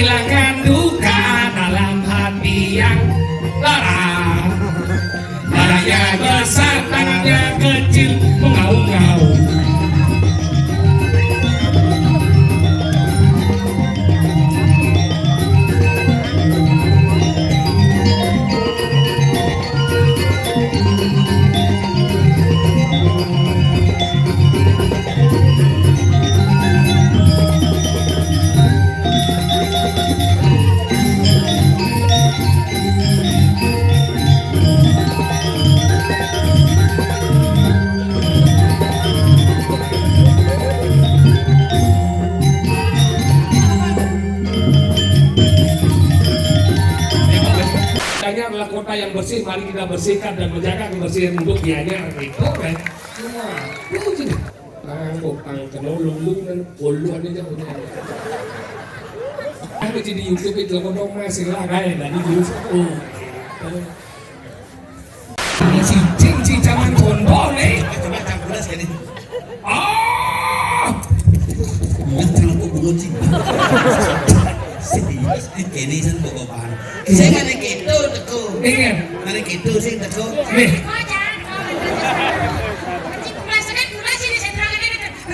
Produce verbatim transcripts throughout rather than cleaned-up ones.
Hilangkan duka dalam hati yang lara. Badannya besar, tangannya kecil, mengaum-ngaum. Gianyar adalah kota yang bersih, mari kita bersihkan dan menjaga kebersihan untuk Gianyar gitu kan. Wah, itu sih. Tangkuk, tangkuk, lulung, lulung, dan puluhan aja punya. Aku di YouTube itu, aku dong masih lah, kayak tadi dulu. Oh. Cicing, cicangan kondo nih. Coba tak pulas gini. Ah! Iya, terlalu bungut sih. Serius, ini sen bokopan. Saya nggak ada gitu, Teko. Iya. Nggak ada gitu sih, Teko. Nih.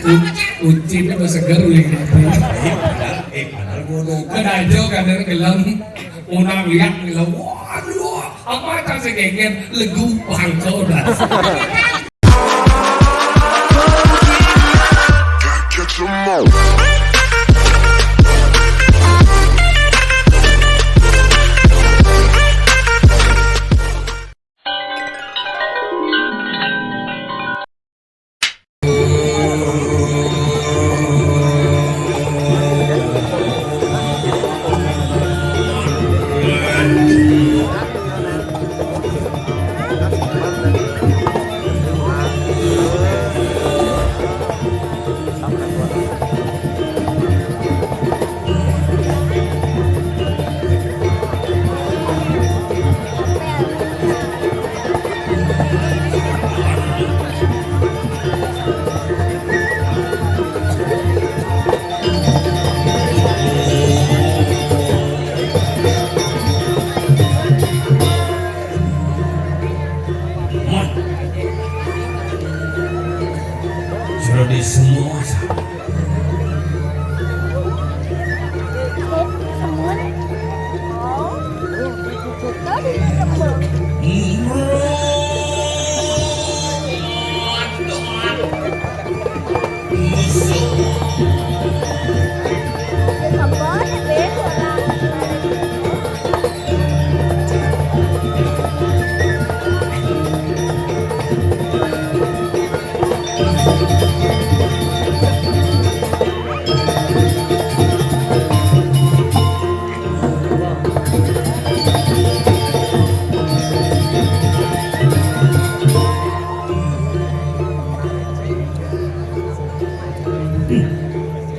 U-, ucin itu seger, uling. Eh, padahal, eh, padahal bodoh. Kan aja kan dari gelem, unang lihat gelem. Waduh, apa tak segeger, legu bangko dah. Sudah di semua.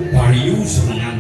Pariu serangan.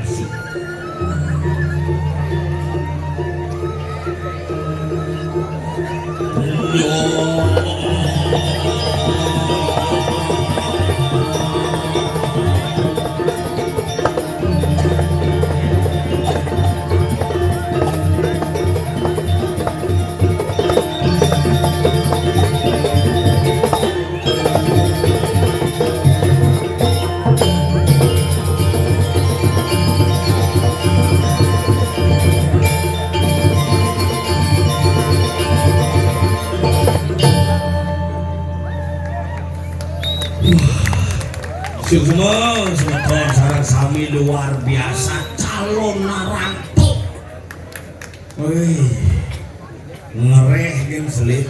Sukses, semeton sareng sami luar biasa calon narangkep. Wih, ngereh kan selit.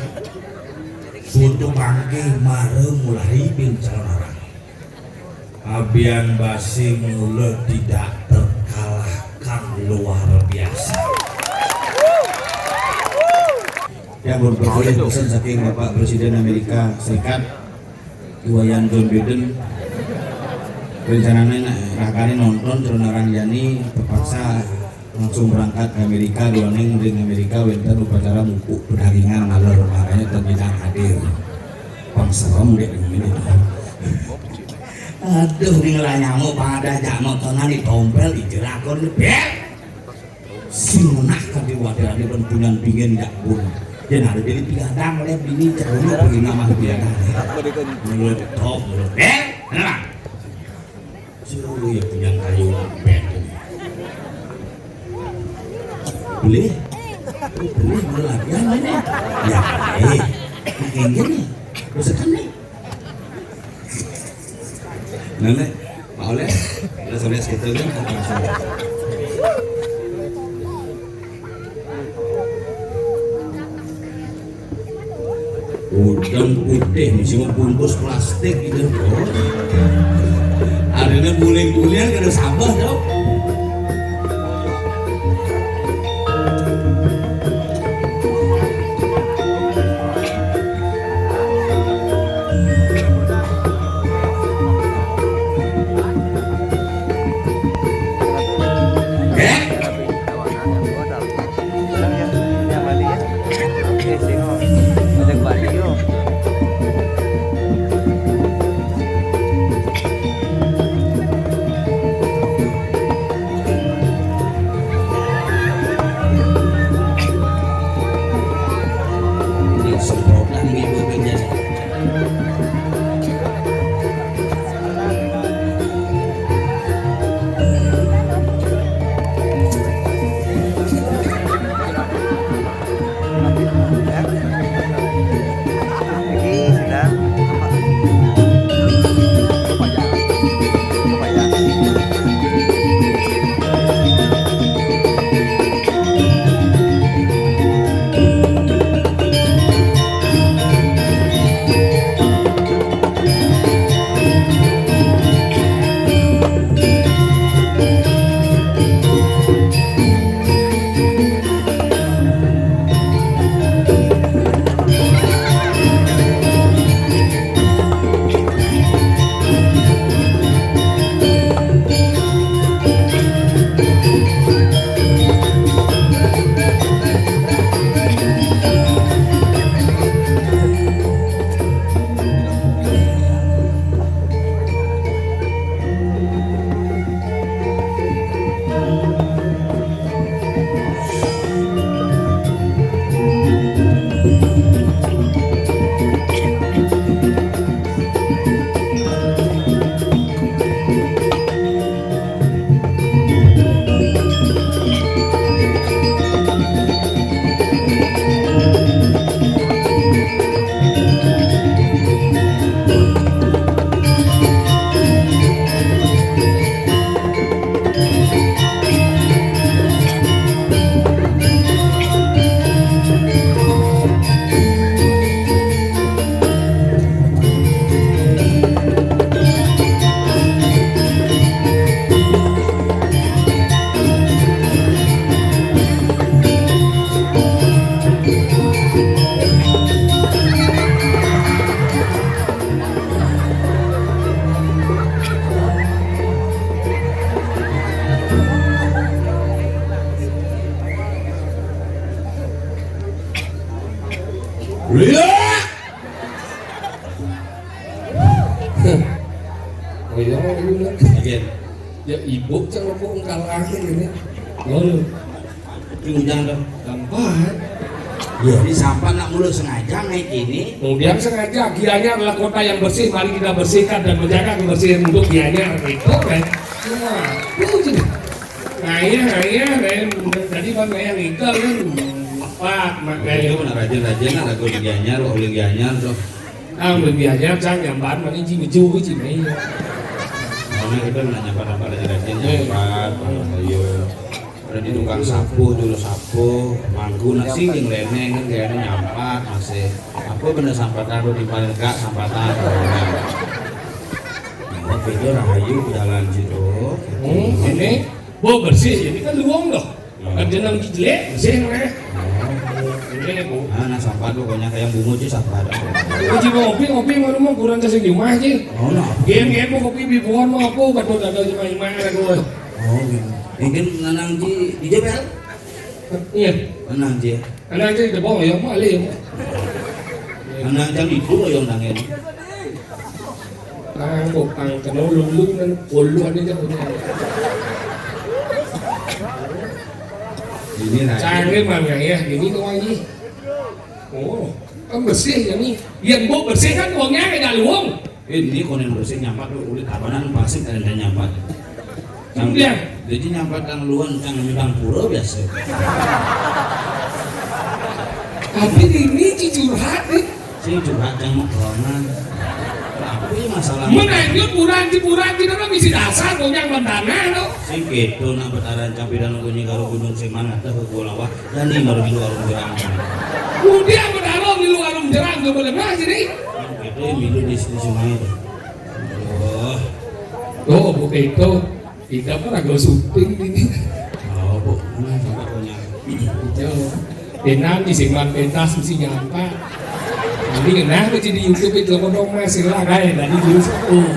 Foto bangke marem mulai bin calon narangkep. Abian Basi mula tidak terkalahkan, luar biasa. Ya, berbagai pesan saking Bapak Presiden Amerika Serikat, Wayan John Biden. Rencananya nak rakane nonton Calon Narang Yani terpaksa langsung berangkat ke Amerika, duaning ring Amerika wenten upacara mupuk pedagingan maler, makanya terbilang hadir. Pang serem dek ini. Aduh, ini lah nyamuk, pada jak motonan di tompel, di jerakon, ber. Sing ngenah kadé wadahné ben bulan bingin dak pun. Yén ada jadi piadang oleh bini ceweknya pergi nama piadang. Mulut top, mulut. Eh, kenapa? Suruh ya punya kayu ben. Boleh? Boleh, boleh latihan ini. Ya, eh. Makin gini. Terus kan nih. Nenek, Pak Oleh, udah sampai segitu kan? Udang putih, mesti mau bungkus plastik gitu. Oh. Adanya guling-guling, kada sabar dong. Iya. Oh iya, iya. Iya. Ya ibu cang aku engkal akhir ini. Ngono. Diundang dong. Gampang. Ya, ini sampan nak mulu sengaja naik ini. Kemudian sengaja, Gianyar adalah kota yang bersih, mari kita bersihkan dan menjaga kebersihan untuk Gianyar gitu kan. Wah, itu sih. Nah, iya, nah, iya, kan. Tadi Bang Gayang itu kan. Pak, makanya. Itu mana rajin-rajin lah lagu di Gianyar, oleh Gianyar tuh. Ah, lebih aja cang nyamban mana ji beju ji mai. Mana kita nak nyambat apa lagi rajin nyambat, ayo. Ada di tukang sapu dulu sapu, mangku nasi yang leneng kan kayaknya nyambat masih. Apa bener sampatan lu di paling enggak sampatan. Nah, itu rahayu jalan situ. Hmm, ini. Bo bersih, ini kan luang loh. Kan jeneng jelek, bersih nang. Ini bu. Nah, nah sampah tuh banyak yang bungut sih sampah. Uji ngopi ngopi mau mau kurang ke sini mah sih. Oh, nah. Game game mau kopi bibuan mau apa, betul ada lima lima ada gue. Oh, gitu. Mungkin nanang di di J P L? Iya. Nanang di. Nanang di debong ya mau alih. Nanang jam itu yang nangin. Tang kok tang kena lulu nang puluh ada jam punya. Ini lagi. Cangkir mah ya, ini tuh ini. Oh, kan bersih ya nih. Yang bu bersih kan uangnya agak luang. Ini konen bersih nyampat tuh ulit abangan pasir ada nyampat. Iya. Jadi nyampat yang luang cang nyumbang pura biasa. Tapi ini ci curhat nih. Sing curhat yang mau kelamaan. Tapi masalah menanjut bulan di bulan kita kan bisa dasar punya tanah tuh. Sing gitu nak betaran capidan gunyi karo gunung sing mana tuh ke gua lawah. Dan di baru milu arum jerang. Kemudian bertaruh milu arum jerang ke boleh mah jadi. Itu yang milu di sini semua itu. Oh. Oh, bukan itu. Kita pun agak syuting ini. Oh, bu, mana sampai punya. Itu. Tenang di simpan pentas mesti nyampa. Ini kenapa sih di YouTube itu kodong masih lah kayak tadi dulu. Oh.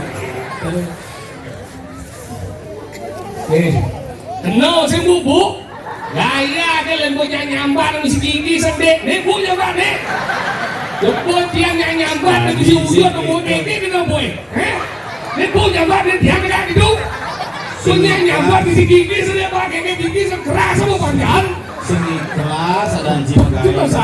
Eh, kenal sih bu, bu. Gaya ada lembutnya nyambar mesti gigi sedek. Nih bu nyambar nih. Lembut dia nyambar mesti ujung lembut ini kenal boy. Eh? Nih bu nyambar nih dia nggak itu. Punya nyambar di gigi sedek pakai gigi sekeras sama panjang. Seni kelas ada anjing. Itu kelas.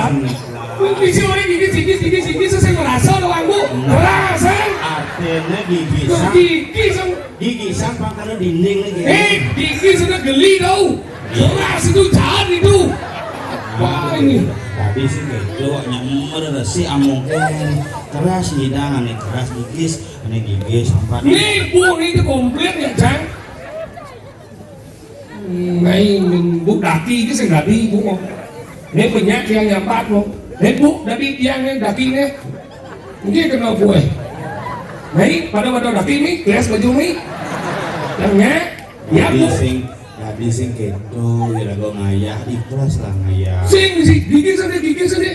Bisa orang gigi gigi gigi gigi saya merasa doang bu. Keras eh. Artinya gigi. Gigi sang Gigi sampah karena dinding lagi. Eh, gigi sudah geli tau. Keras itu jahat itu. Wah ini. Tadi sih gitu, nyamber si amongke keras ngidang ane keras gigis, ane gigis sampah. Nih, bu ini komplit ya, Cang. Nai bu daki itu sing dadi bu mau. Ini banyak yang nyampat mau. Ini bu dadi tiang ini daki ini. Mungkin kena gue. Nai pada pada daki ini, kelas baju ini. Yang nya, ya bu. Sing, tadi sing keto, kira gue ngayah, ikhlas lah ngayah. Sing, sing, gigi sini, gigi sini.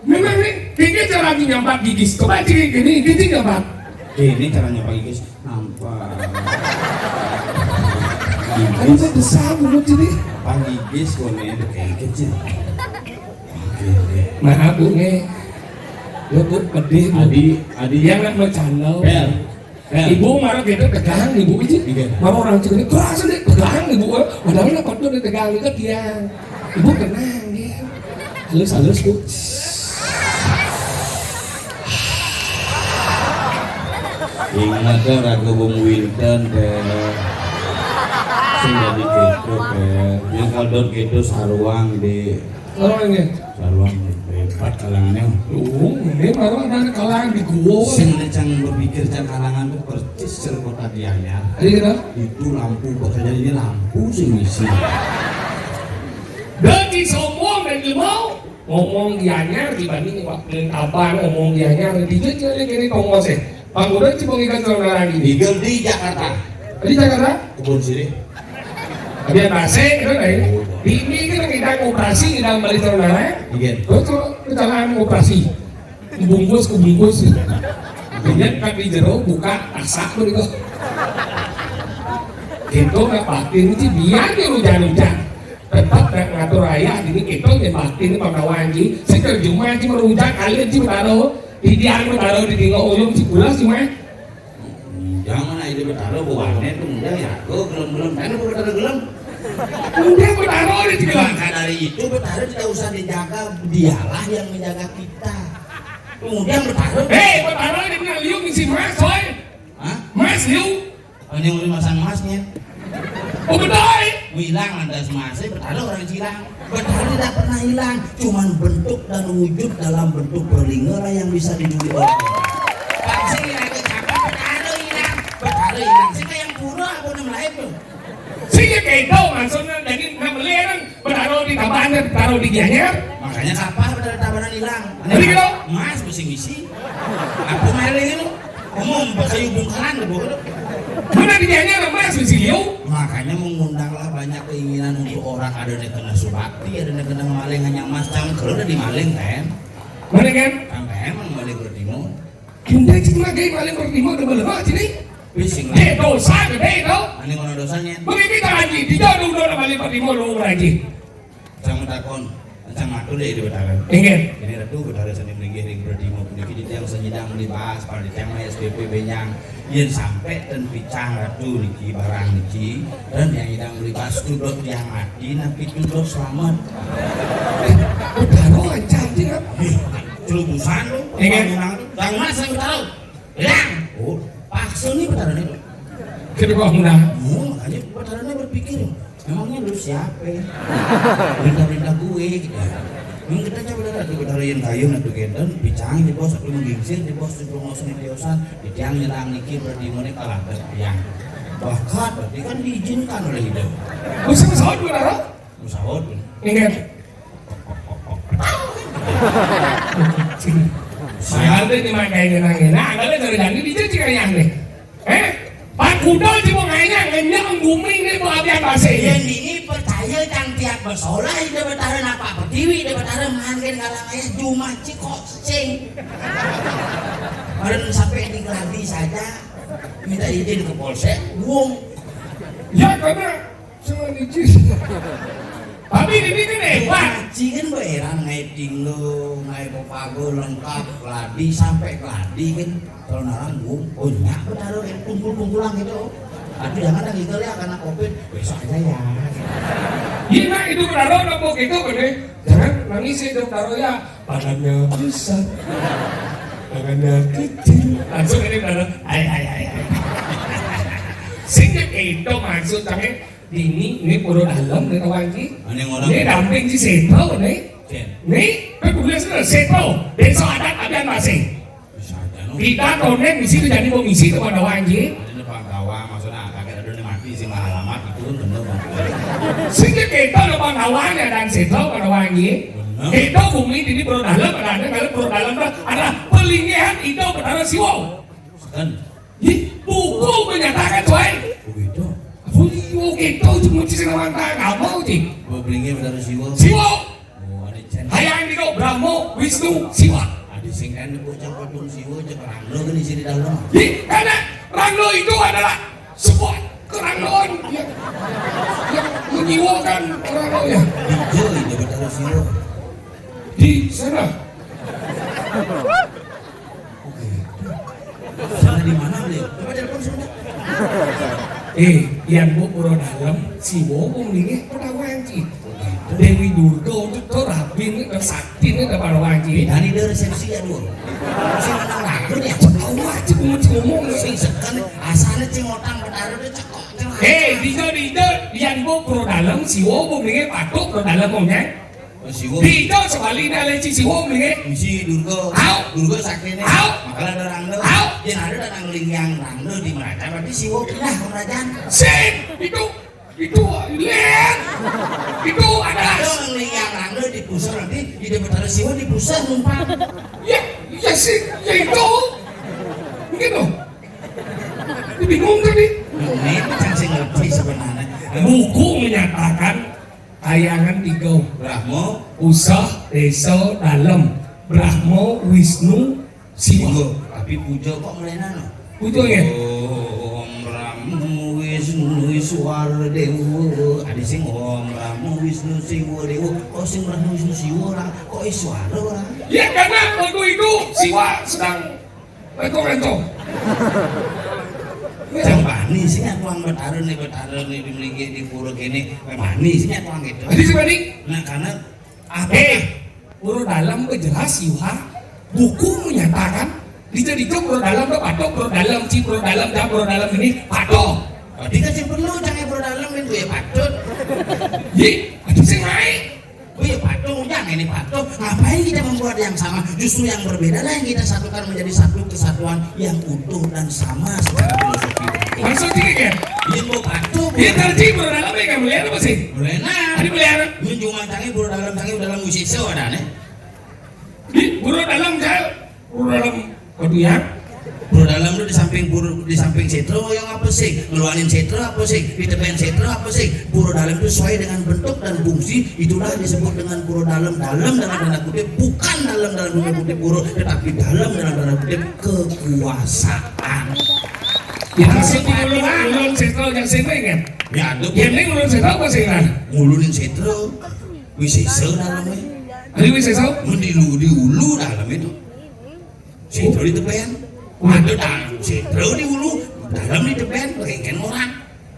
Memang nih, ini cara nyampat gigi. Coba cek ini, gigi nyampat. Ini cara nyampat gigi. Nampak. Ayo saya besar menurut ini. Pagi gigi sekolahnya itu kayak kecil. Maaf bu nih. Lo bu pedih bu. Adi, Adi. Yang nak mau channel. Bel. Ibu marah gitu tegang ibu aja. Iya. Marah orang cek ini keras nih tegang ibu. Padahal nak kotor tegang itu dia. Ibu tenang ya. Halus-halus bu. Ingat kan raga Bung Winton teh. Sing jadi gitu teh. Yang kaldot gitu saruang di. Saruang ya. Saruang hebat kalangannya. Oh, ini baru ada kalangan di gua. Sing cang berpikir cang kalangan tuh persis ser kota Gianyar. Iya kan? Itu lampu bekerja ini lampu sing misi. Dadi sombong dan lemau. Ngomong Gianyar dibanding waktu kapan ngomong Gianyar di jut kali kini tongos eh. Panggoda cuma ikan saudara ini. Digel di Jakarta. Di Jakarta? Kebun sirih. Biar basi itu lah ya. Di ini kan kita operasi di dalam balik saudara. Iya. Terus kalau kecelakaan operasi bungkus ke bungkus. Kemudian kan di jero buka tasak tuh itu. Itu nggak patin sih biar dia hujan-hujan. Tetap nak ngatur ayah ini kita yang pasti ini pangkawan ji. Si terjemah ji merujak alir ji bertaruh di tiang bertaruh di tinggal uyung si pulas cuma. Jangan aja bertaruh buahnya itu mudah ya. Gue belum belum kan gue bertaruh belum. Udah bertaruh di tiang. Maka dari itu bertaruh tidak usah dijaga, dialah yang menjaga kita. Kemudian bertaruh. Hei, bertaruh di mana liu ngisi mas, coy. Hah? Mas liu. Ini udah masang emasnya. Oh betul. Bilang ada emasnya, bertaruh orang Cilang. Bertaruh tidak pernah hilang, cuman bentuk dan wujud dalam bentuk berlingga lah yang bisa diduli orang. Pasti lagi cakap bertaruh hilang, bertaruh hilang. Sih kayak yang pura apa yang lain tuh? Sih kayak itu maksudnya jadi nggak beli orang bertaruh di tabanan, bertaruh di Gianyar. Makanya kapal bertaruh tabanan hilang. Jadi gitu. Mas mesti misi. Aku maling itu. Ngomong pakai bungkaran gitu. Mana dianya ada mas di sini yuk. Makanya mengundanglah banyak keinginan untuk orang ada yang kena subakti, ada yang kena maling hanya mas cang kalau udah dimaling kan. Mana kan? Sampai emang maling bertimu. Kita cuma kayak maling bertimu udah berapa sini? Bising lah. Eh dosa gede itu. Mana mana dosanya? Begitu kita lagi, tidak ada udah maling bertimu lu lagi. Sama takon. Sang matur ya Ida Betara. Inggih. Ini Ratu Betara sami mlinggih ring Bredima puniki titiang sanyidang melibas, para titiang S P P benjang. Yen sampai ten picang Ratu niki barang niki, dan yang idang melibas tudot yang mati, napi tudot selamat. Betara ancam ti, Ratu. Ih, celubusan tu. Inggih. Bangunan tu. Yang mas yang tahu. Bilang. Oh, paksa ni Betara ni. Kedua muna. Oh, makanya Betara ni berpikir, memangnya lu siapa? Perintah-perintah gue gitu. Yang kita coba lihat tuh Betara yang kayu nanti kenten, picang di bos, aku menggingsir di bos, di promosi di tiosan, di tiang nyerang niki berarti mau nih kalah tiang. Bakat berarti kan diizinkan oleh Ida. Bisa pesawat, Betara? Pesawat. Ingat. Sial deh, di mana kayak ngenang-ngenang, kalau dari tadi dicuci kayak deh. Eh, Pak Kuda cuma ngayang ngenyang bumi ini mau abian basi. Yen dini percaya cang tiap bersolah Ida Betara napak pertiwi, Ida Betara mangkin kalang ayah jumah cikok cing. Maren sampai di Keladi saja minta izin ke polsek, wong. Ya, karena Cuma izin. Tapi ini kan hebat. Cing kan beran ngai tinggal, ngai pepago lengkap, Keladi sampai Keladi kan. Kalau narang, bu, oh, nyak Betara, eh, kumpul-kumpulan gitu. Tapi jangan lagi kali ya, karena covid, besok aja ya. Gimana itu Betara, nopo gitu, gede? Jangan nangis itu Betara ya. Tangannya besar, tangannya kecil. Langsung ini Betara, ai, ai, ai, ai. Sing itu maksud kami, dini, ini pura dalem, nih, kawan, Ci. Ini orang. Ini damping Ci Seto, nih. Cen. Nih, kan gue bilang sudah, Seto, desa adat abian basi. Bisa aja, no. Kita konen di situ jadi mau ngisi tuh, kawan, Ci. Ada Pandawa, maksudnya apa? Kira ada mati sih, malah alamat itu kan bener, Bang. Sing kita ada Pandawa, ya, dan Seto, Pandawa, Ci. Bener. Itu bumi ini pura dalem, ada, ada, kalau pura dalem tuh ada pelingihan itu Betara Siwa. Kan? Ih, buku menyatakan, coy. Begitu. Apa iya, gitu, cuma ci sing lawan tangan, apa, Ci? Bebelinge Betara Siwa. Siwa. Oh, ada cen. Hayang niku Brahma, Wisnu, Siwa. Ada sing kan bocah patung Siwa, cek ranglo kan isi di dalam. Ih, karena ranglo itu adalah sebuah kerangloan yang, yang menyiwakan orang lain. Iya, itu Betara Siwa. Di sana. Oke. Sana di mana beliau? Coba telepon sebentar. Eh, yang bu pura dalem, Siwa, bu mendingnya pura wanci. Dewi Durga itu tuh rabin, itu sakti, itu pura wanci. Dari dia resepsi ya, dua. Saya menang ragu ya. Tahu aja, bu mesti ngomong. Sing sekan, asalnya cing otang Betara itu cekok. Eh, dija, dija, yang bu pura dalem, Siwa, bu mendingnya patuk pura dalem, omnya. Siwa. Dija sebaliknya, leci Siwa, mendingnya. Misi Durga. Au. Durga saktinya. Au. Makanya ada rangda. Au. Yang ada datang lingiang rangda di mana? Berarti Siwa pindah ke kerajaan. Sip, itu, itu, lihat. Itu adalah. Ada orang lingiang rangda di pusar nanti, di Betara Siwa di pusar numpang. Ya, ya sih, ya itu. Mungkin loh. Ini bingung tadi. Ini kan sing ngerti sebenarnya. Buku menyatakan kayangan tiga. Brahma. Pusah, desa, dalem. Brahma, Wisnu, Siwa. Siwa. Tapi puja kok melenan, no? Puja, ya? Om Brahma Wisnu Iswara Dewa. Ada sing Om Brahma Wisnu Siwa Dewa. Kok sing Brahma Wisnu Siwa orang? Kok Iswara orang? Ya, karena waktu itu Siwa sedang Rento-rento. Cang bani sih nyak tuang Betara nih, Betara nih di Melinggih, di pura kene. Bani sih nyak tuang gitu. Jadi si bani? Nah, karena apa? Eh, pura dalem jelas, Yuha. Buku menyatakan, dija-dija pura dalem tuh patuh, pura dalem, ci pura dalem, dah pura dalem ini patuh. Berarti kan sing perlu, jangan pura dalem itu ya patut. Ih, itu sing naik. Oh iya, patung, jangan ini patung. Ngapain kita membuat yang sama? Justru yang berbeda lah yang kita satukan menjadi satu kesatuan yang utuh dan sama secara filosofi. Maksudnya, ya? Iya, mau patung. Iya, tadi pura dalem ya, nggak melihat apa sih? Melihat. Tadi melihat. Mun cuma tangi pura dalem, tangi dalam musik sewa ada nih. Di pura dalem, Jal. Pura dalem. Waduh, ya. Pura dalem tuh di samping pur-, di samping setra yang apa sih? Ngeluarin setra apa sih? Di tepian setra apa sih? Pura dalem itu sesuai dengan bentuk dan fungsi, itulah disebut dengan pura dalem. Dalem dalam tanda kutip, bukan dalam dalam tanda kutip pura, tetapi dalem dalam tanda kutip kekuasaan. Ya, maksud di ulun, ulun setra yang sini kan? Ya, ada. Ya, ini ulun setra apa sih kan? Ngulunin setra. Wisesa dalamnya. Ari wis iso? Mun di lu-, di ulu dalem itu. Sétra di tebén. Ada dalem, sétra di ulu, dalem di tebén, kéngkén orang.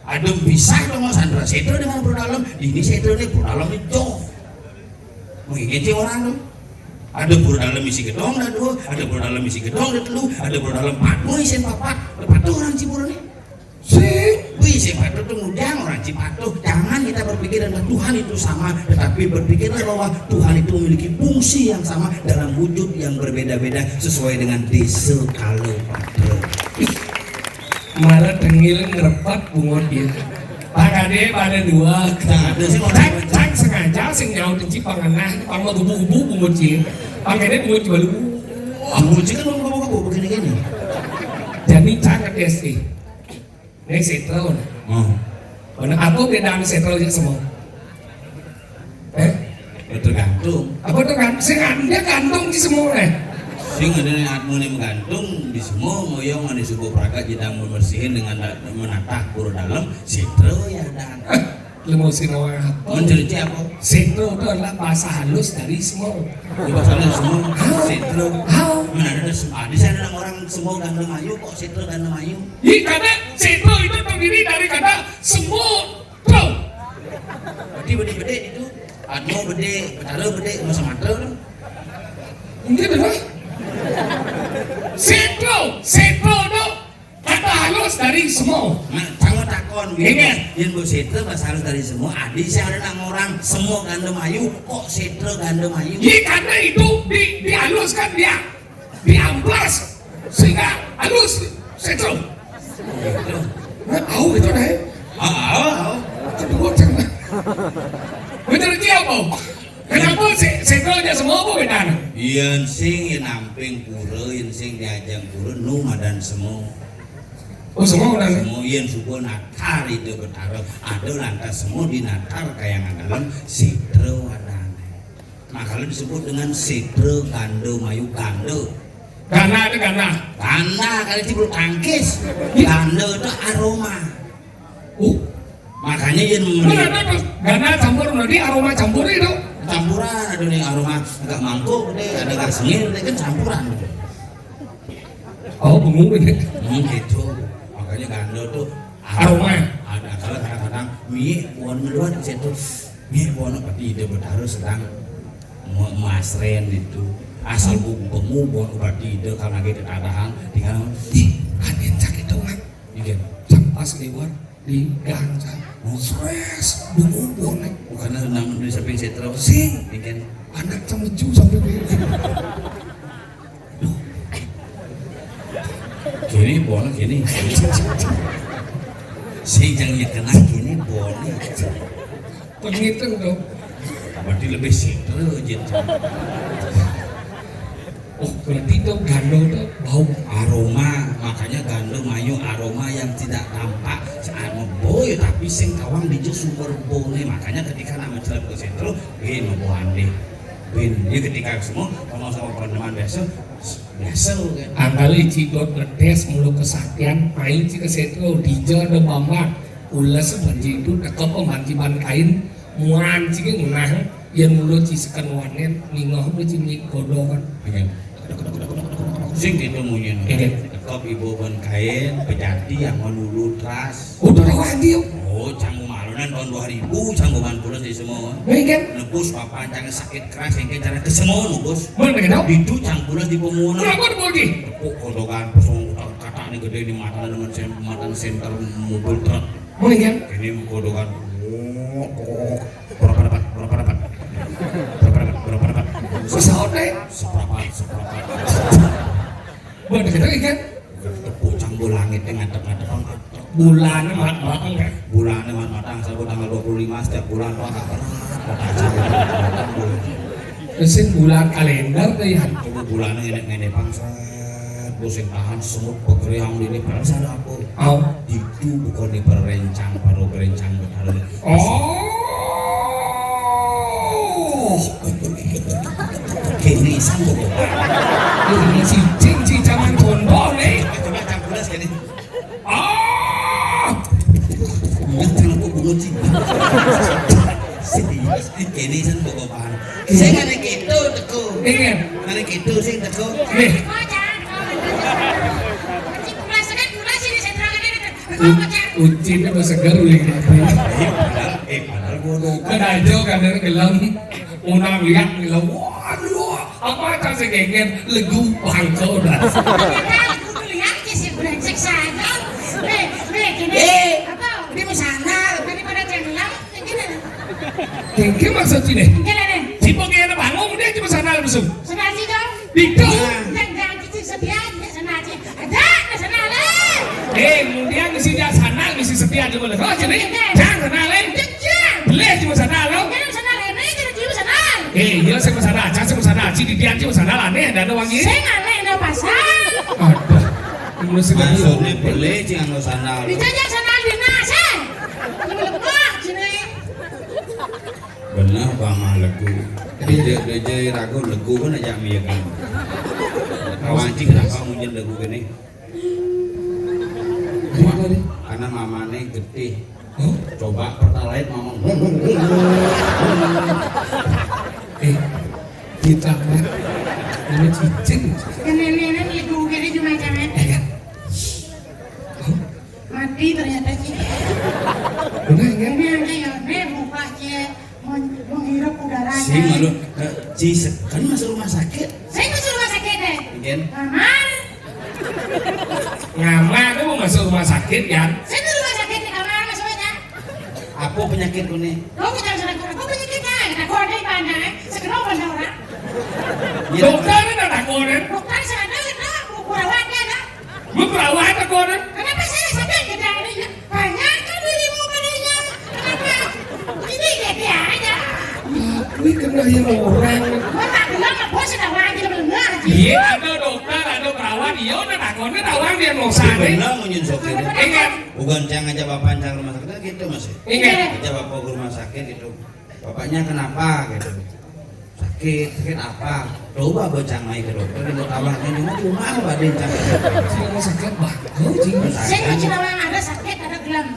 Ada pisah dong, sandra sétra di mana pura dalem. Ini sétra di pura dalem itu. Mengingin sih orang tuh. Ada pura dalem isi gedong dah dua, ada pura dalem isi gedong dah telu, ada pura dalem patuh isi papat. Patuh orang Ciburu nih. Sih, wih, sih patuh tuh ngujang orang Cipatuh. Jangan kita berpikir bahwa Tuhan itu sama, tetapi berpikirlah bahwa Tuhan itu memiliki fungsi yang sama dalam wujud yang berbeda-beda sesuai dengan desa kala pada. Mara tengil ngerepat bungut dia. Pak Kade pada dua. Nah, ada sih orang Cang, cang sengaja sing nyaut ci pangenah, pang mau gubu-gubu bungut ci. Pang kene bungut ci balu. Wah, bungut ci kan mau gubu-gubu begini-gini. Jadi cang ngetes sih. Ini sétra, nah. Oh. Mana apa bedaan sétra jeung semua? Eh? Ya, tergantung. Apa tergantung? Sing ada gantung di semua, eh? Sing ada nih atmu nih menggantung di semua, ngoyong ada subuh pragat jidang membersihin dengan da-, menatah pura dalem, sétra ya dan. Hah? Lu mau sing ngomong apa? Mencerita apa? Sétra itu adalah bahasa halus dari semua. Di bahasa halus semua, sétra. Hao. Mana ada sem-, ada sih ada orang semua gandeng ayu, kok sétra gandeng ayu? Ih, karena sétra itu terdiri dari kata semua. Tuh. Berarti bede-bede itu. Atmo bede, Betara bede, mau semata. Ini adalah sétra, sétra itu kata halus dari semua. Nah, sama takon. Ini. Yang buat sétra bahasa halus dari semua. Adi saya ada nama orang semua gandeng ayu, kok sétra gandeng ayu? Iya, karena itu di, dihaluskan dia. Diamplas sehingga halus. Sétra. Nah, tahu itu deh. Ah, ah, ah. Kedua cang. Bener dia apa? Kenapa sé-, sétra aja semua apa bedana? Yén sing, yén amping pura, yén sing diajeng pura, nu madan semua. Oh, semua udah. Semua yén subuh natar itu Betara. Ada lantas semua dinatar kayak ngandelem sétra wadane. Nah, kalau disebut dengan sétra ganda mayu ganda. Ganda itu ganda. Ganda kali itu bulu tangkis. Ganda itu aroma. Uh. Makanya dia membeli. Mana ada tuh? Ganda campur berarti aroma campur itu. Campuran ada nih aroma agak mangkuk deh, ada agak sengir deh, kan campuran. Oh, bengong ini. Hmm, gitu. Makanya ganda tuh aroma. Ada kalau kadang-kadang mie pohon ngeluar di situ. Mie pohon berarti ide Betara sedang me-, masren itu. Asal bu-, bengong pohon berarti ide kalau lagi ada ih, kan encak itu kan. Iya. Campas lewat di gang kan. Oh. Stres, bengong pohon. Bukannya nang di samping sétra. Sing. Iya. Anak cemeju sampai di Kini boleh kini. Sing jang ya kena kini boleh. Pengitung dong. Berarti lebih sétra gitu. Oh, berarti itu ganda itu bau aroma, makanya ganda mayu aroma yang tidak tampak saat meboy tapi sing kawang di sumber bone. Makanya ketika nama celep ke sétra, gini meboande. Bin, ya ketika semua sama-sama teman biasa, biasa kan. Angkali cidot ngetes mulu kesaktian, main si kesetro, dija ada bambang. Ulas banci itu teka pemanci ban kain, muan si ngenah, yang mulu si seken wanen, ningoh mulu si mik godongan. Iya. Sing gitu munyin. Iya. Tekep ibu ban kain, pejati yang menulu teras. Udah lewat dia. Oh, canggu malunan tahun dua ribu, canggu ban pulas di semua. Iya kan? Nebus papan, jangan sakit keras, yang kayak cara ke semua nebus. Mana kita? Itu canggu pulas di pemunan. Kenapa ada bodi? Tepuk kodokan, pesong, kata nih gede di mata dengan sem-, mata center mobil truk. Mana kan? Ini kodokan. Oh, oh, oh. Berapa dapat? Berapa dapat? Berapa dapat? Berapa dapat? Pesawat naik. Seberapa? Seberapa? Mana kita kan? Tepuk canggu langit yang ngadep-ngadep. Bulan mat matang ya. Bulan mat matang, satu tanggal dua puluh lima setiap bulan, Pak, agak berat, Pak, aja. Mesin bulan kalender deh ya. Coba bulan ini, ini, Bang, set. Bos yang tahan semut, pegeriang, ini, Bang, ada apa? Oh. Itu bukan di perencang, baru perencang, betul. Oh. Kini sanggup. Ini cincin, cincin zaman kondo nih. Coba, coba, canggulas gini. Ah! Yang telepon bungut sih. Serius. Kene sing bokopan. Sing arek kéto teko. Inggih. Arek kéto sing teko. Nggih. U-, ucine wis seger lho iki. Eh, padahal, eh, padahal ngono. Kan aja kan gelem. Unang lihat lho. Waduh, apa ta sing geger legu bangko dah. Kudu lihat ki si brengsek saja. Eh, eh, gini. Eh, apa? Ini mesana, tadi pada tenggelam. Dengke maksud sini. Dengke lah, Nen. Tipe kaya ada bangun, dia cuma sana langsung. Sana sih, dong. Itu. Jangan, jangan, cicing sepian, dia sana aja. Ada, ada sana, Len. Eh, kemudian mesti dia sana, mesti sepian cuma. Oh, sini. Jangan sana, Len. Jangan. Boleh cuma sana, lo. Jangan sana, Len. Ayo, jangan cuma sana. Eh, iya, saya sana aja, saya sana aja. Di dia cuma sana lah, nih, ada wangi. Saya nggak, Len, ada pasar. Aduh. Maksudnya boleh, jangan sana, lo. Bisa aja sana, Lina, sih. Lebah, sini. Bener, Pak, mah legu. Dia, dia, dia ragu legu kan aja miyakan. Kawanci kenapa munyin legu gini? Gimana nih? Karena mamane getih. Hah? Coba pertalite mama. Eh, kita kan ini cicing. Kan nenek-nenek itu gini cuma jangan. Iya. Hah? Mati ternyata, Ci. Bener, ya? Ini aja ya, ini buka, Ci. Mau, mau ngirup udara, Ci. Sing malu, eh, Ci, se-, kan masuk rumah sakit. Saya masuk rumah sakit, deh. Mungkin. Kamar. Ngamar, kamu masuk rumah sakit, kan? Saya tuh rumah sakit, di kamar, masuk aja. Apa penyakit kau nih? Kau kita sudah kurang, kau penyakit, kan? Kita kau ada di mana, eh? Segera mana orang? Iya. Dokter kan ada kau, kan? Dokter saya ada, kita kurang ada, kan? Lu perawat apa, Nen? Kenapa saya sampai ke dalamnya? Banyak kan dirimu padanya. Kenapa? Ini dia, dia aja. Kuwi kena yang orang. Gua tak bilang apa sih, tak wajib bener. Iya, ada dokter, ada perawat, iya, udah takonnya tawang dia mau sana. Bener, mau nyunsuk ini. Ingat. Bukan cang aja bapak cang rumah sakit, gitu, Mas. Ingat. Aja bapak ke rumah sakit, gitu. Bapaknya kenapa, gitu. Sakit, sakit apa? Coba bocah mai ke dokter, dia tambah ini mah cuma apa dia cang. Sing sakit, Pak. Oh, sing. Saya cuma ada sakit, ada gelem.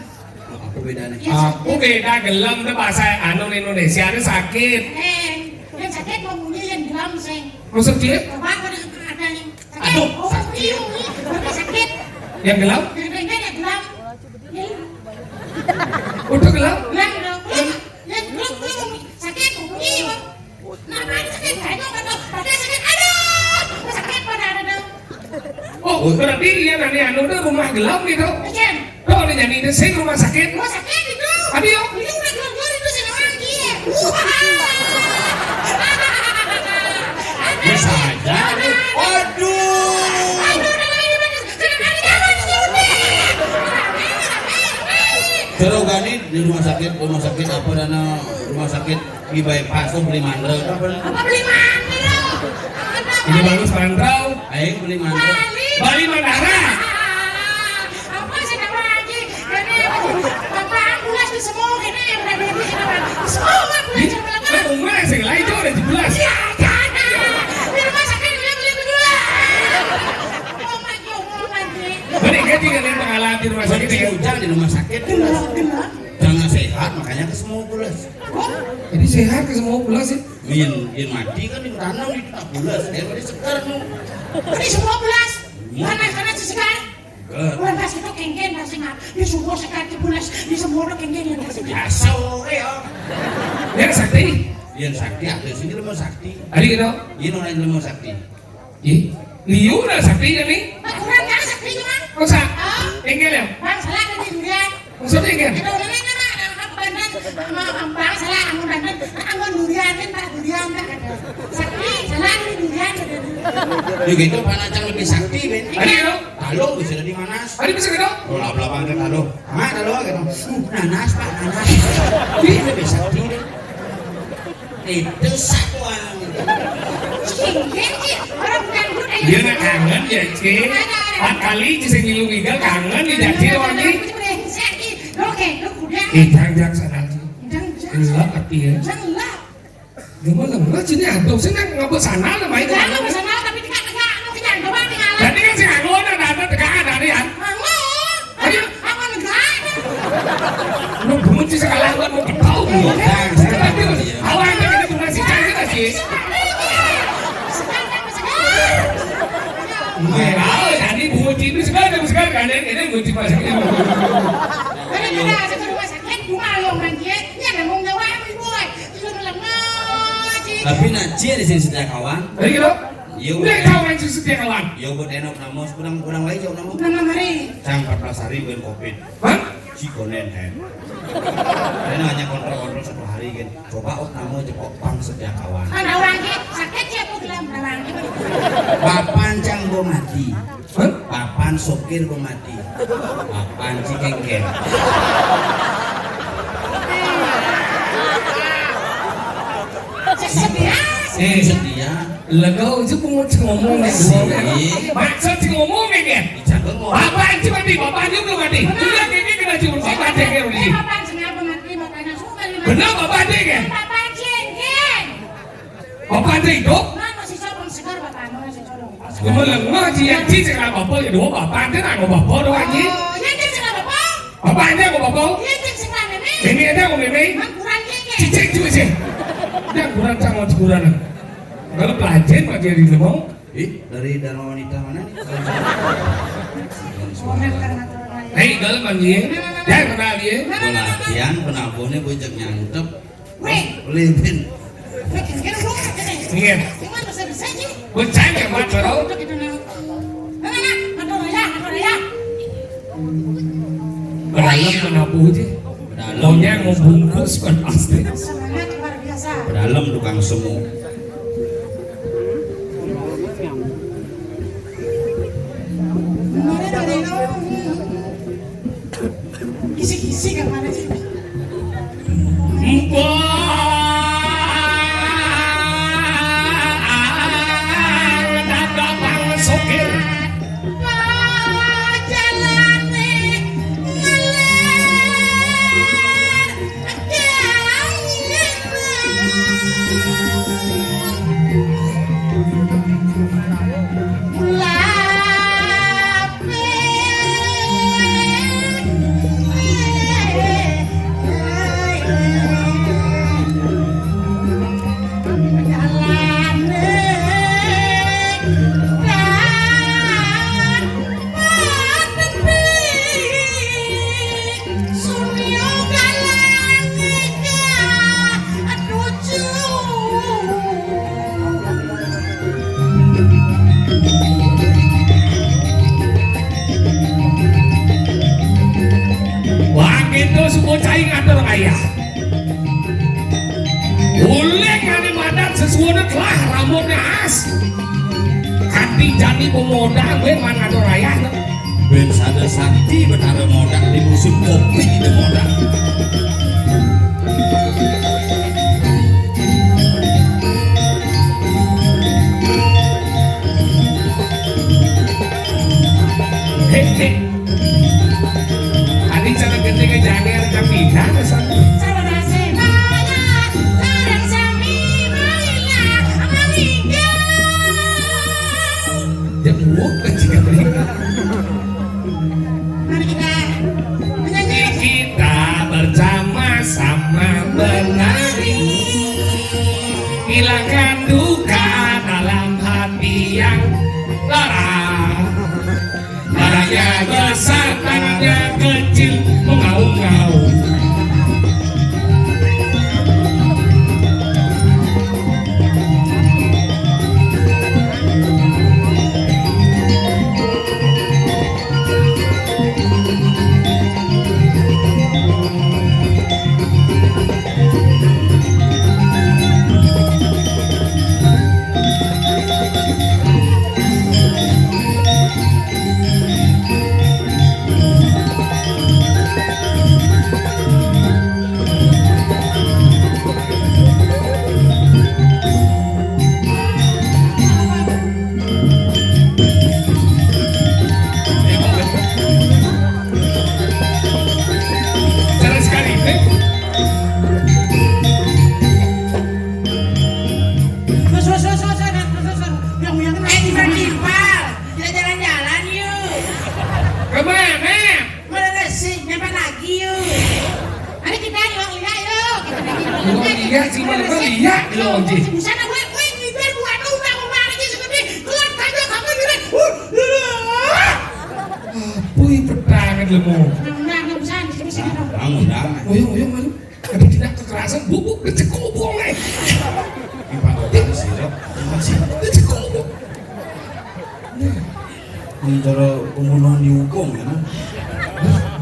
Apa bedanya? Apa beda gelem tuh bahasa anu Indonesia ada sakit. Eh, yang sakit mau bunyi yang gelem, sing. Maksud dia? Coba apa ada yang sakit? Aduh. Oh, iya, iya. Berarti sakit. Yang gelem? Yang gelem, yang gelem. Udah gelem? Gelem, gelem. Yang gelem, gelem. Sakit, bunyi, Bang. Kenapa ini sakit? Saya mau kata, pakai sakit. Aduh, sakit pada ada dong. Oh, berarti iya nanti anu tuh rumah gelem gitu. Iya. Tuh, ada jadi itu sing rumah sakit. Rumah sakit itu. Aduh, yo. Ini udah keluar itu sing orang dia. Bisa aja. Aduh. Aduh, udah ini bener. Jangan ada, jangan ada. Terus kan ini di rumah sakit, rumah sakit apa dana rumah sakit di bypass tuh beli mandra apa? Apa beli mandra? Ini bagus mandra. Ayo beli mandra. Bali. Bali Mandara. Apa sih nama lagi? Ini apa? Apa ambulans di semua ini yang udah beli apa? Semua ambulans yang udah. Kan umur yang segala itu udah jelas. Iya, jangan. Di rumah sakit udah beli berdua. Oh my God, oh my God. Balik kan tinggal yang pengalaman di rumah sakit ya? Hujan di rumah sakit. Gelap, gelap. Jangan sehat, makanya ke semua pulas. Jadi sehat ke semua pulas sih. Yang, yang mati kan yang tanam itu tak pulas, dia pada segar tuh. Jadi semua pulas. Iya. Panas, panas, segar. Enggak. Lantas itu kengken masih nggak. Di semua segar di pulas, di semua udah kengken yang masih. Ya, sore ya. Yang sakti. Yang sakti ada sini rumah sakti. Ada gitu? Ini orang rumah sakti. Ih, liu dah sakti kan nih? Kurang kan sakti cuma? Masa? Oh. Tinggal ya? Bang, salah ada di durian. Maksudnya kan? Ada orang lain kan, apa, apa, banten, sama, sama, Bang, salah, anu, banten, anu, durian, kan, Pak, durian, Pak, ada. Sakti, salah, ini durian, ada. Ya gitu, Pak Lacang lebih sakti, Ben. Ada ya? Talo bisa di mana? Ada bisa gitu? Oh, lap-lapan ke talo. Mak, talo gitu. Nanas, Pak, nanas. Ini lebih sakti, Ben. Itu satuan. Dia nak kangen ya, Cik. Empat kali Cik sing ngilu ngigal kangen ya, jadi wangi. Oke, lu udah. Eh, jangan, jangan sana, Cik. Jangan, jangan. Gelap hati ya. Jangan gelap. Gimana? Mana sini ada? Sini ngapa sana lah, main. Jangan ke sana, tapi tegak-tegak, lu kenyang, coba tinggal. Tadi kan si Anggun ada, ada tegak, ada, ada ya. Anggun. Ayo. Apa negara? Lu bunyi sekarang, lu mau tahu. Iya, iya. Sekarang dia, Daripada saya ke rumah sakit, cuma lo manggil, ya nanggung jawab ibu, eh. Itu udah lemah, Cik. Tapi nak Cik di sini setia kawan. Jadi gitu? Iya, udah tahu yang setia kawan. Iya, buat enok namo, kurang, kurang lagi jauh namo. Kurang hari. Cang empat belas hari bukan covid. Hah? Si konen, eh. Ini hanya kontrol-kontrol satu hari, kan. Coba ok namo aja, ok pang setia kawan. Kan orang ki sakit ya, aku bilang orang ki. Papan cang bo mati. Hah? Papan sokir bo mati. Papan cikengkeng. Setia. Eh, setia. Lega aja pungut ngomong nih. Sih. Maksud si ngomong nih, kan? Ican bengong. Bapak aja mati, bapak aja belum mati. Udah, kayak gini kena cuma bapak aja kayak begini. Bapak aja ngapa mati, makanya suka nih, mati. Benar, bapak aja, kan? Bapak aja, kan? Bapak aja hidup? Nah, masih segar, bapak, masih segar. Cuma lemah, Ji, yang Ji, sekarang bapak, ya, dua bapak aja, nah, bapak doang, Ji. Oh, yang Ji, sekarang bapak? Bapak aja, bapak. Iya, Ji, sekarang meme. Meme aja, meme. Nah, kurang, Ji, Ji. Cicing, cicing, cicing. Udah, kurang, cang, mau kurang. Kalau pelajaran, Pak Jerry, mau? Ih, dari Dharma Wanita mana nih? Hei, dalam manggil. Ya, kenal dia. Pelatihan, penabone, bocah nyantep. Weh. Limpin. Weh, kira-kira lu kan, kata. Iya. Gimana bisa-bisa sih? Bocah yang buat, Bro. Untuk itu, nah. Nah, nah, nah, atur aja, atur aja. Beralam kenapa aja? Beralam. Maunya mau bungkus, kan pasti. Semangat luar biasa. Beralam tukang semu. Kisi-kisi kan mana sih? Mbah, ada Bang Sugih. Jalane ngalir. Surya Kalangika, aduh, cu. Wah, gitu, suku cai ngatur ayah. Uleng ane madan sesuwune telah rambutne as. Kanthi jani pemoda kowe manado rayah. Ben sada sakti betara modak di musim kopi di modak. Hei, hei. Adi cara gede ke janger kapidan, pesan. Dia uwuk, jika beli. Mari kita menyanyi. Kita bersama-sama menari. Hilangkan duka dalam hati yang lara. Tanahnya besar, tanahnya kecil, mengaum-ngaum. Cara sekali, eh? Terus, terus, terus, terus, terus, terus, terus. Yang, yang, eh, tiba-tiba. Kita jalan-jalan yuk. Kemana? Mana sih? Nyampe lagi yuk. Ayo kita yuk, lihat yuk. Kita lagi. Lu lihat sih, mana gua lihat lo, Ji. Di sana gue, gue nyindir buat lu, udah mau lari sih, tapi keluar tadi kamu nyindir. Uh, uh. Apa yang petang? Ilmu. Nah, nah, nah, bisa, bisa, bisa. Nah, bangun, nah. Uyung, uyung, uyung. Tapi tidak kekerasan, bubuk, becekobong, eh. Di pangkotan sirep, masih becekobong. Ini cara pembunuhan dihukum, ya, kan?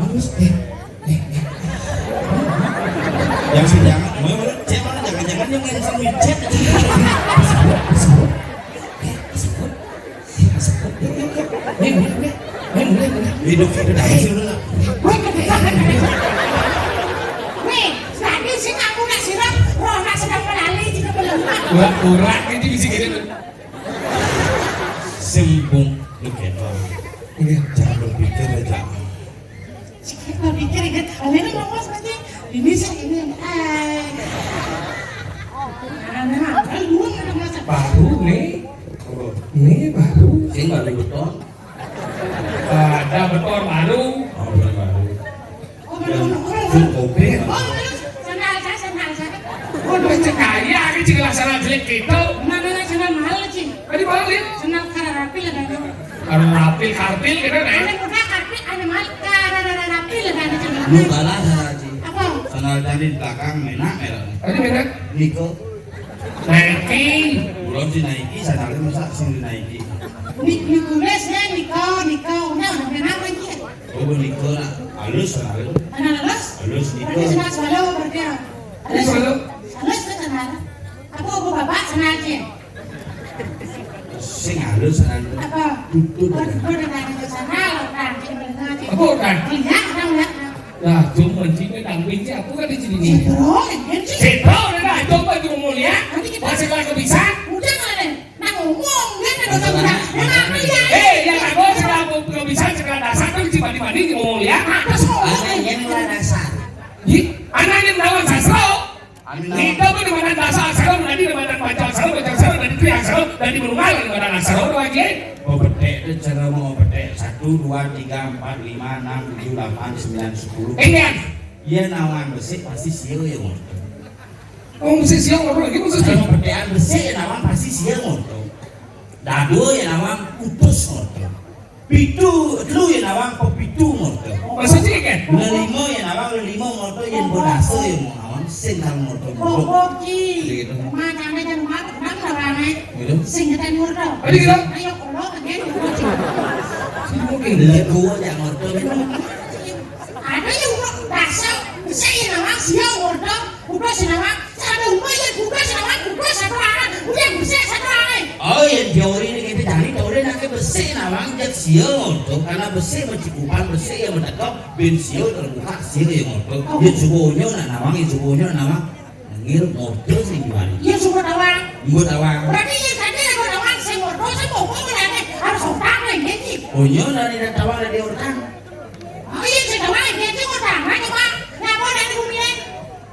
Bagus, eh. Eh, eh. Yang sih jangan, mau, mau, cek mana, jangan-jangan yang main sama cek. Disebut, disebut. Eh, disebut. Nih, nih, nih. Nih, nih, nih. Hidup, hidup, hidup, hidup. Nih, tadi sing aku nak sirep, roh nak sedang melali, juga belum. Wah, kurang ini bisa gini. Sembung, lu gitu. Iya. Jangan berpikir aja. Saya pikir ingat, kalian ngomong seperti ini sih, ini, eh. Nah, nah, nah, lu ada masa. Baru nih. Nih baru. Sing baru beton. Ada beton baru. Oh, beton baru. Oh, beton baru. Sing kopi. Oh, bener. Sandal saya, sandal saya. Oh, duit cekaya, ini cek sandal jelek gitu. Mana sandal mahal, Cing? Tadi balik. Sandal karapil ada. Karapil, karpil gitu, nah. Ada muda karpil, ada mahal, karapil ada, Cing. Lu kalah, Haji. Apa? Sandal tadi di belakang, enak ya. Tadi beda. Niko. Nike. Belum si Nike, sandalnya masa sing di Nike. Ni-, Nikules ya, Niko, Niko. Udah, udah, udah, apa lagi ya? Oh, Niko, nah. Halus, sandal. Mana halus? Halus, Niko. Berarti sandal swallow, berarti ya. Halus. Swallow. Halus kan sandal. Apa, apa bapak sandal aja? Sing halus, sandal. Apa? Tutut. Oh, tutut dengan itu sandal, orang, jadi mendengar aja. Apa, orang? Lihat, orang lihat, nah. Nah, cuma sini nang benci aku kan di sini. Sipro, benci. Sipro, udah dah, coba di ngomong ya. Nanti kita. Masih kalau bisa. Udah, nggak ada. Nah, ngomong, dia kan dosa besar. Nah, apa ya? Eh, ya, nggak mau, kalau bisa, sekolah dasar kan cuma dibanding ngomong ya. Apa sih? Anak ini sekolah dasar. Ih, anak ini melawan sastra. Amin. Kita pun di mana dasar sastra, nanti di mana baca sastra, baca sastra, nanti itu yang sastra, nanti berumah di mana sastra, lagi. Oh, betek itu cara mau betek. Satu, dua, tiga, empat, lima, enam, tujuh, delapan, sembilan, sepuluh. Iya. Iya, nawang besik pasti sio ya, Mon. Oh, mesti sio, apa lagi, mesti sio? Kalau petean besik ya, nawang pasti sio, Mon. Dado ya, nawang putus, Mon. Pitu, telu ya, nawang pepitu, Mon. Maksudnya, kan? Lelimo ya, nawang lelimo, Mon. Yang bodaso ya, Mon. Nawang sing, Mon. Oh, oke. Gitu. Makanya jangan makan, nawang, eh. Gitu. Sing kita, Mon. Tadi gitu? Ayo, kalau again, Mon. Sing mungkin. Lego ya, Mon. Ada yang mau dasar, saya nawang, sio, Mon. Udah sing nawang, sampai umur ya juga sing nawang, udah satu anak, udah besar satu anak. Oh, yang teori ini kita cari, teori nak besik nawang, jak sio, Mon. Karena besik mencukupan, besik yang mendekat, bin sio terbuka, sio yang Mon. Oh. Yang subuhnya nak nawang, yang subuhnya nak nawang. Nengil, Mon, sing jual. Yang subuh nawang. Subuh nawang. Berarti yang tadi ada nawang, sing Mon, sing Mon, Mon, harus utang lagi. Oh, iya, dari datang dari utang. Oh, iya, sing nawang, dia sing utang, aja, Pak. Ngapa dari bumi?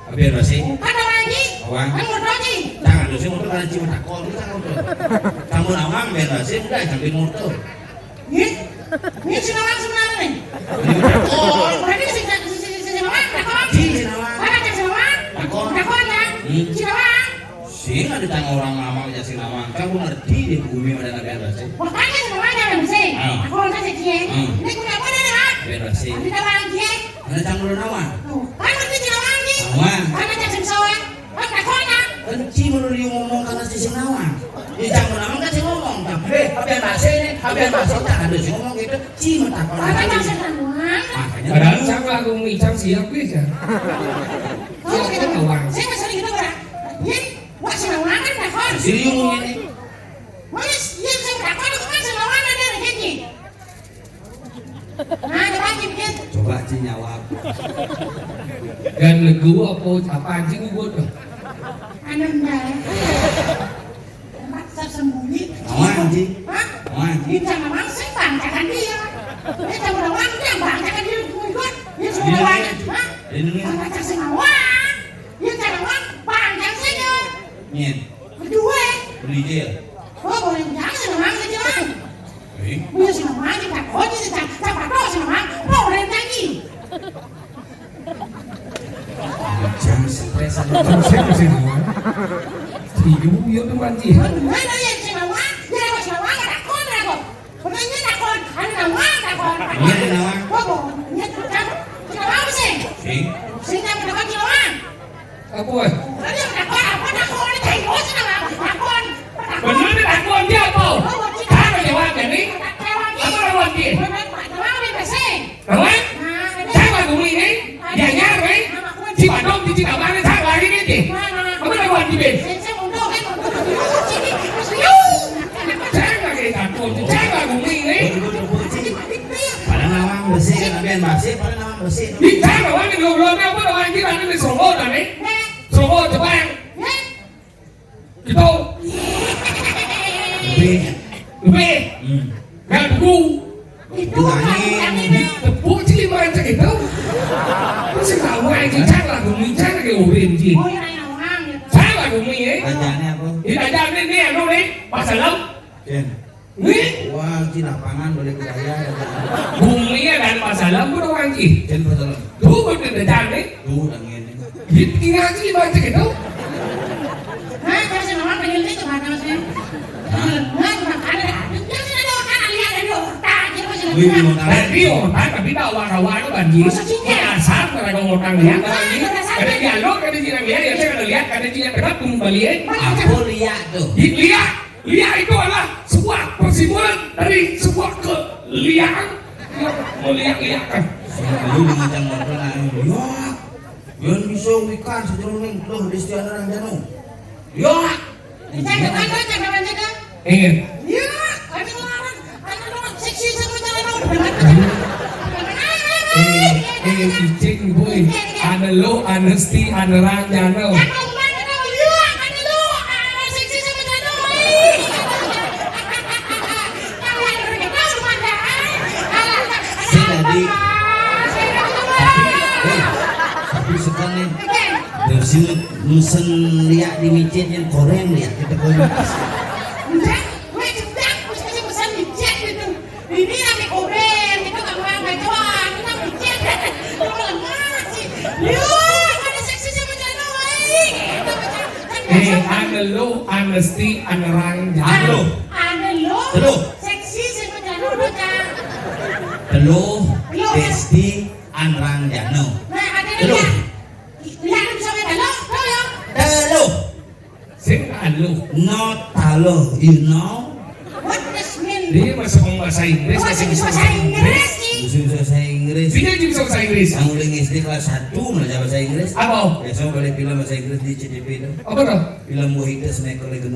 Ambil basi. Bukan nawang, Ji. Nawang. Kan motor, Ji. Jangan, lu sih motor kan cuma takon, lu kan motor. Kamu nawang, ambil basi, udah, ambil motor. Nih, nih sing nawang sebenarnya nih. Ini takon. Berarti sing, sing, sing, sing, sing nawang, takon. Ji, sing nawang. Mana sing nawang? Takon. Takon, ya? Hmm. Sing nawang. Sing ada tang orang nawang, ya sing nawang. Kamu ngerti di bumi ada ambil basi. Makanya sing nawang jangan sih. Ah. Aku orang kasih, Ji. Hmm. Ini punya apa dah, Mak? Ambil basi. Ambil nawang, Ji. Ada cang lu nawang? Tuh, kan ngerti sing nawang, Ji. Nawang. Kan ada sing sowan. Kan tak sowan, kan? Kan ci menurut dia ngomong karena si sing nawang. Di cang lu nawang kan si ngomong, cang. Eh, apian bahasa ini, apian bahasa tak ada si ngomong gitu. Ci mentakon. Kan ada sing nawang. Makanya. Padahal cang lagu ngicang siap bisa. Oh, gitu. Nawang. Saya nggak sering gitu, Pak. Ini, wah, sing nawang kan tak sowan. Sing ngomong ini. Wes, iya bisa berapa tuh kan sing nawang ada rezeki. Nah, ada lagi, Bit. Coba, Ci, nyawab. Gan legu apa, apa anjing ubut? Anu, enggak. Tempat tersembunyi. Nawang, Ci. Hah? Nawang. Ini jangan langsung bangkakan dia. Ini jangan langsung bangkakan dia, ikut. Ini semua. Iya, lawan. Iya. Hah? Ini. Bangkakan sing nawang. Ini jangan langsung bangkakan sih, ya. Nyet. Berdua. Beli dia. Oh, boleh jangan sing nawang aja, Bang. Eh? Iya, sing nawang aja, tak kau aja, tak, tak apa, sing nawang. Oh, boleh nyanyi. Jangan stres aja. Terus saya masih nawang. Seribu, iya tuh, Panji. Mana ya sing nawang? Ya, sing nawang, tak kau, tak kau. Pokoknya tak kau, ada nawang, tak kau. Iya, ada nawang. Oh, boleh, iya, Apa? Bener ni takon dia apa? Takon jawab ni. Apa lawan dia? Lawan? Saya lagu ni ni. Dia nyar ni. Di Badung, di Citabang ni, saya lagi ni je. Apa lawan dia? Saya lagi takon. Saya lagu ni ni. Pada nawang bersih, kan, ambil bersih, pada nawang bersih. Di sana, wani, belum, belum, apa lawan dia? Ini semua dah ni. Semua, coba yang. Gitu. Lebih. Lebih. Hmm. Kan dulu. Itu angin. Tepuk cili macam itu. Terus tahu aja, cak lagu ni, cak lagi urin ji. Oh, yang orang. Cak lagu ni, eh. Kerjaannya apa? Ini kerjaan ni, ni, anu ni, pasal lo. Ken. Ni? Wah, di lapangan boleh budaya. Bumi ya dan pasal lo, pun orang ji. Ken pasal lo. Tuh, betul kerjaan ni. Tuh, dengan ini. Di tinggal cili macam itu. Hah, kalau saya ngomong, pengen itu, Pak, kalau saya. Hah? Nggak, bukan ada. Yang sih ada orang lihat dari otak, gitu, sih. Wih, di otak. Tapi otak, tapi tak awal-awal tu, Banji. Maksudnya? Dasar, kalau ada orang lihat, Banji. Dasar. Ada dialog, ada jiran lihat, ya, saya ada lihat, ada jiran lihat, pun balik, eh. Apa lihat tu? Di-, lihat. Liak itu adalah sebuah persimpulan dari sebuah keliakan. Meliak-liakan. Sing lu dengan macam ngono, nah, liak. Yang bisa wikan sejeroning tuh di setiap orang jano. Liak. Jangan, jangan, jangan, jangan. Iya. Liak. Ada orang, ada orang seksi sama jalan orang. Eh, eh, icing, boy. Ada lo, honesty, ada rang, jano. Sing tadi. Tapi, eh, tapi sekarang nih. Dari sini mesen liak di micin yang koreng liak kita koreng. Enggak, gue juga, gue sih mesen micin gitu. Ini rame koreng, itu gak mau ngajual, ini mah micin. Gue lemah sih. Yo, ada seksi sama Jano, woi. Gitu, macam, kan Eh, biasa. Ada lo, honesty, ada rang, jano. Ada lo. Telu. Seksi sama Jano, udah, Kak. Telu, Telu. Besti, an rang, jano. Nah, ada Telu. Liak. Liak, bisa main telu, telu, ya. Telu. Sing telu. Not telu, you know? What does mean? Dia masuk bahasa Inggris, bahasa Inggris, bahasa Inggris, sih. Masih bahasa Inggris. Dia juga bisa bahasa Inggris. Yang udah S D kelas satu belajar bahasa Inggris. Apa? Biasa balik film bahasa Inggris di C T V itu. Apa tuh? Film Wahita Snake Legend.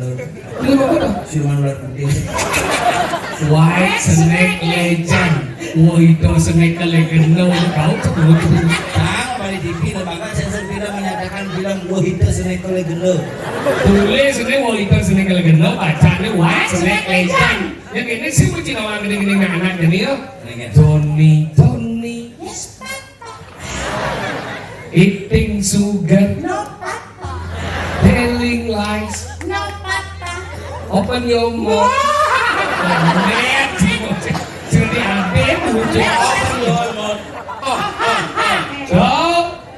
Film apa tuh? Siluman ular putih. White Snake Legend. Wahita Snake Legend. Tahu tuh. Tahu, balik T V, lembaga sensor film menyatakan film Wahita Snake Legend. Tulis ini Wahita Snake Legend, bacanya White Snake Legend. Yang ini sih mesti nawang gini-gini anak ini ya. Iya. Johnny, Johnny. Yes, Papa. Eating sugar. No, Papa. Telling lies. No, Papa. Open your mouth. Wah. Net. Sudah diambil, udah. Open your mouth. Oh, oh, oh. So,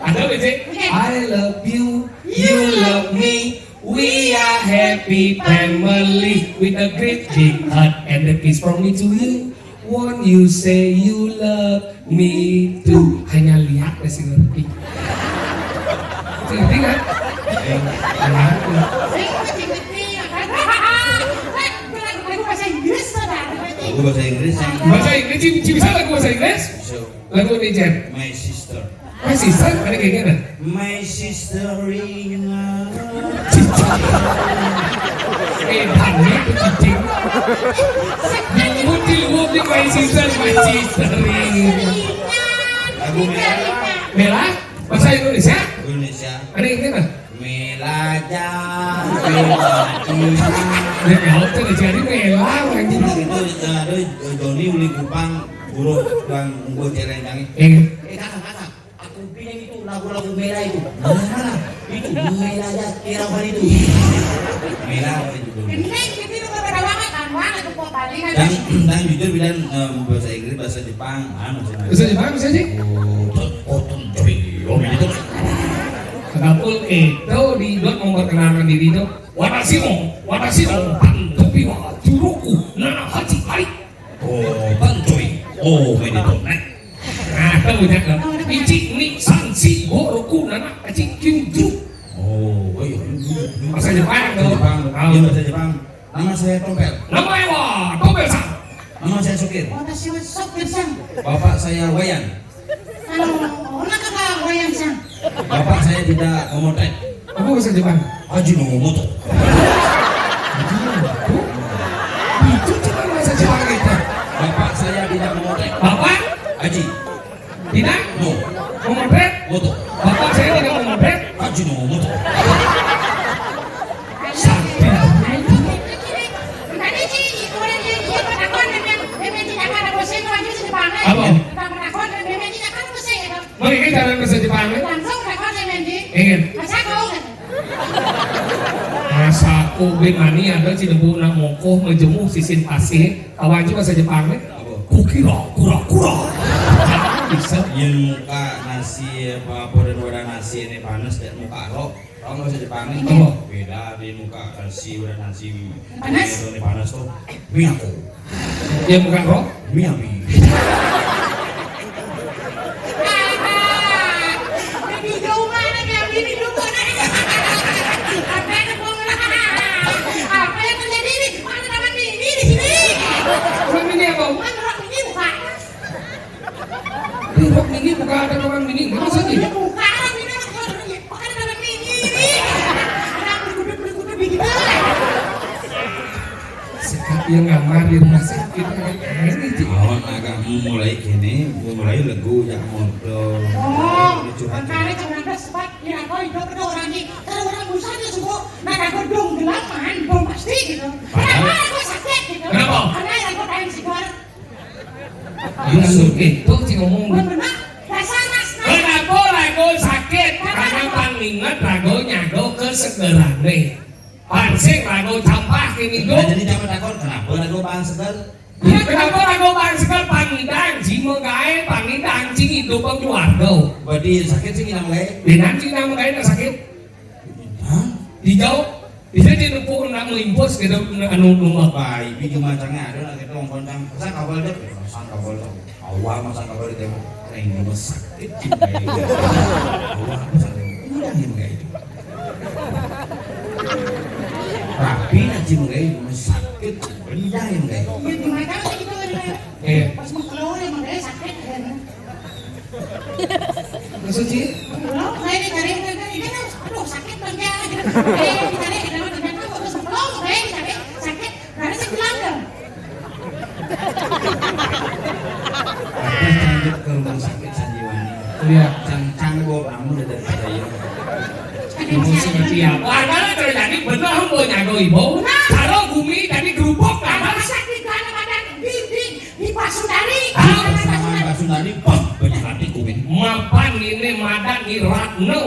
ada, Biji? Oke. I love you. You love me. We are happy family with a great big heart and a kiss from me to you. Won't you say you love me too? Hanya lihat masih ngerti. Ngerti kan? Eh, lihat. Lagu bahasa Inggris, saudara. Lagu bahasa Inggris yang Bahasa Inggris, Ci, Ci bisa lagu bahasa Inggris? Bisa. Lagu ini, Jen. My sister. My sister, ada kayak gini. My sister Rina. Eh, banyak tuh cicing. Mutil, mutil, my sister, my sister Rina. Lagu Mela. Mela, bahasa Indonesia? Indonesia. Ada yang gini. Melaja, melaja. Ya, ya, oke, jadi Mela, anjing. Itu, itu, ya, aduh, Joni uli Kupang, buruk, bang, gue celeng, bang. Eh. Eh, kakak, kakak, aku pilih itu lagu-lagu Mela itu. Mana? Itu, Melaja, kira apa itu? Mela apa itu, Joni? Ini, ini udah pada banget, kan, banget tuh, kok, tadi kan. Dan, dan jujur, bilang, eh, bahasa Inggris, bahasa Jepang, mana sih? Bahasa Jepang bisa sih? Oh, tuh, oh, tuh, cuy, oh, gitu. Kapul itu di dot memperkenalkan diri itu. Watashi mo, watashi no tantobi wa juroku nana hachi ai. Oh, tantobi. Oh, おめでとうね. Nah, tahu kan? Ichi, ni, san, si, go, roku, nana, hachi, kyu, ju. Dia bahasa Jepang. Nama saya Tompel. Nama saya Tompel san. Nama saya Sukir. Watashi wa Sukir san. Bapak saya Wayan. Ano, ona ka Wayan san. Bapak saya tidak memotret. Apa bahasa Jepang? Ajinomoto. Itu cuma bahasa Jepang kita. Bapak saya tidak memotret. Bapak? Aji. Tidak? No. Memotret? Moto. Bapak saya tidak memotret. Ajinomoto. Sakti. Apa? Mereka jangan bahasa Jepang. Langsung takon sama Andy. Ingin. Masa kau kan? Masa aku bin mani ada ci nembu nak mokoh majemuh sisin pasir. Kawan ci bahasa Jepang ni. Apa? Kukira, kura-kura. Bisa. Yang muka nasi apa, apa dan wadah nasi ni panas dan muka roh. Tahu bahasa Jepang ni? Apa? Beda di muka nasi wadah nasi. Panas? Ini panas tu. Miyako. Dia bukan roh? Miami. Di rumah ada Miami, di rumah ada. Apa yang terjadi ini? Mana nama ini di sini? Orang ini apa? Mana orang ini bukan? Pirok mini bukan ada orang mini. Masa ni? Bukan orang mini, orang mini. Bukan orang mini ini. Orang bergudut-bergudut begitu. Sekat yang ngamar di rumah sakit kan aneh je. Awan agak mau mulai kini, mau mulai legu jak motor. Oh, curhat. Makanya jangan ada sebab ya kau hidup kedua orang ni. Kalau orang busan dia suka nak ada dong gelaman, dong pasti gitu. Padahal. Kenapa aku sakit gitu? Kenapa? Karena yang kau paling segar. Maksud itu sih ngomong. Benar. Dasar mas. Kenapa rago sakit? Karena pang inget rago nyago kesegeran deh. Pansing rago campah kini. Nah, jadi jangan takut kenapa rago pang seger. Kenapa rago pang seger? Pangidang ci magae, pangidang ci ngidup keluarga. Berarti sakit sih nang magae. Dengan ci nang magae nang sakit. Hah? Dijauh. Bisa di nepuk nak melimpus gitu, anu rumah. Baik, di jumlah cangnya ada nak kita ngomong cang. Pasang kabel deh. Pasang kabel deh. Awal masang kabel di tembok. Nah, ini rumah sakit. Awal masang tembok. Udah yang kayak itu. Rapi nak cim kayak rumah sakit. Benda yang kayak itu. Iya, di mata kita ada. Eh. Pas mau keluar yang kayak sakit kan. Maksud sih? Belum, saya dicari, aduh, sakit kerja. Eh, dicari, kenapa, kenapa, terus belum, saya dicari, sakit. Karena saya bilang dong. Ada lanjut ke rumah sakit Sanjiwani. Iya. Cang-cang bawa kamu udah dari saya. Emosi mati ya. Wah, kalau terjadi benar, mau nyago ibu. Kalau bumi jadi gerubuk, karena sakit, karena badan, di, di, di Pak Sundari. Ah, sama Pak Sundari, pas banyak hati kumin. Mapan ini madan ni Ratno.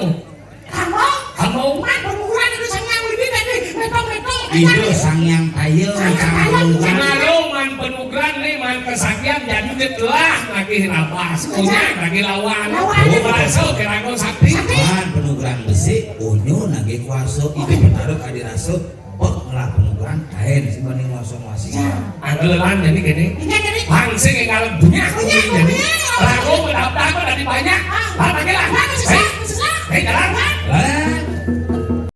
Kamu? Kamu? Man, bermukuran itu sama yang lebih tadi. Metong-metong. Itu sang yang tayo, sang yang tayo. Kalau man penugran ni, man kesaktian, jadi telah lagi rabas. Punya lagi lawan. Lawan. Oh, berasa kerago sakti. Man penugran besi, unyu lagi kuasa. Itu benar kadi rasa. Bek ngelah penugaran kain sih mending ngosong wasi. Anggelan jadi gini. Iya, jadi. Pangsing yang dalam dunia aku ini jadi. Rago mendaftar kok tadi banyak. Ah. Lah, pakai lah. Lah, susah, eh, susah. Eh, jalan. Lah.